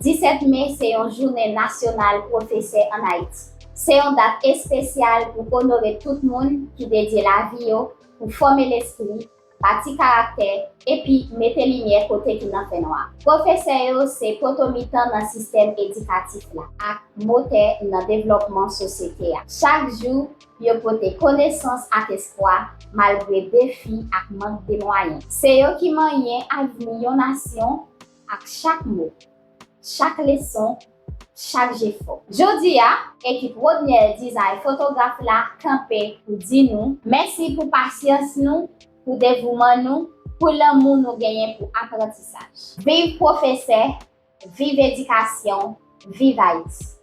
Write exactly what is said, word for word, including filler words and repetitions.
Disèt me se yon jounen nasyonal pwofesè ann Ayiti. Se yon dat espesyal pou onore tout moun ki dedye lavi yo pou fòme lespri, bati karaktè, epi mete limyè kote ki nan fènwa. Pwofesè yo se poto mitan nan sistèm edikatif la ak motè nan devlòpman sosyete a. Chak jou, yo pote konesans ak espwa malgre defi ak mank de mwayen. Se yo ki manyen avni yon nasyon ak chak mo, chak leson, chak jefò. Jodi a, ekip Rodniel Design Fotograf la kanpe pou di nou mèsi pou pasyans nou, pou devouman nou, pou lanmou nou genyen pou aprantisaj. Viv pwofesè, viv edikasyon, viv Ayiti!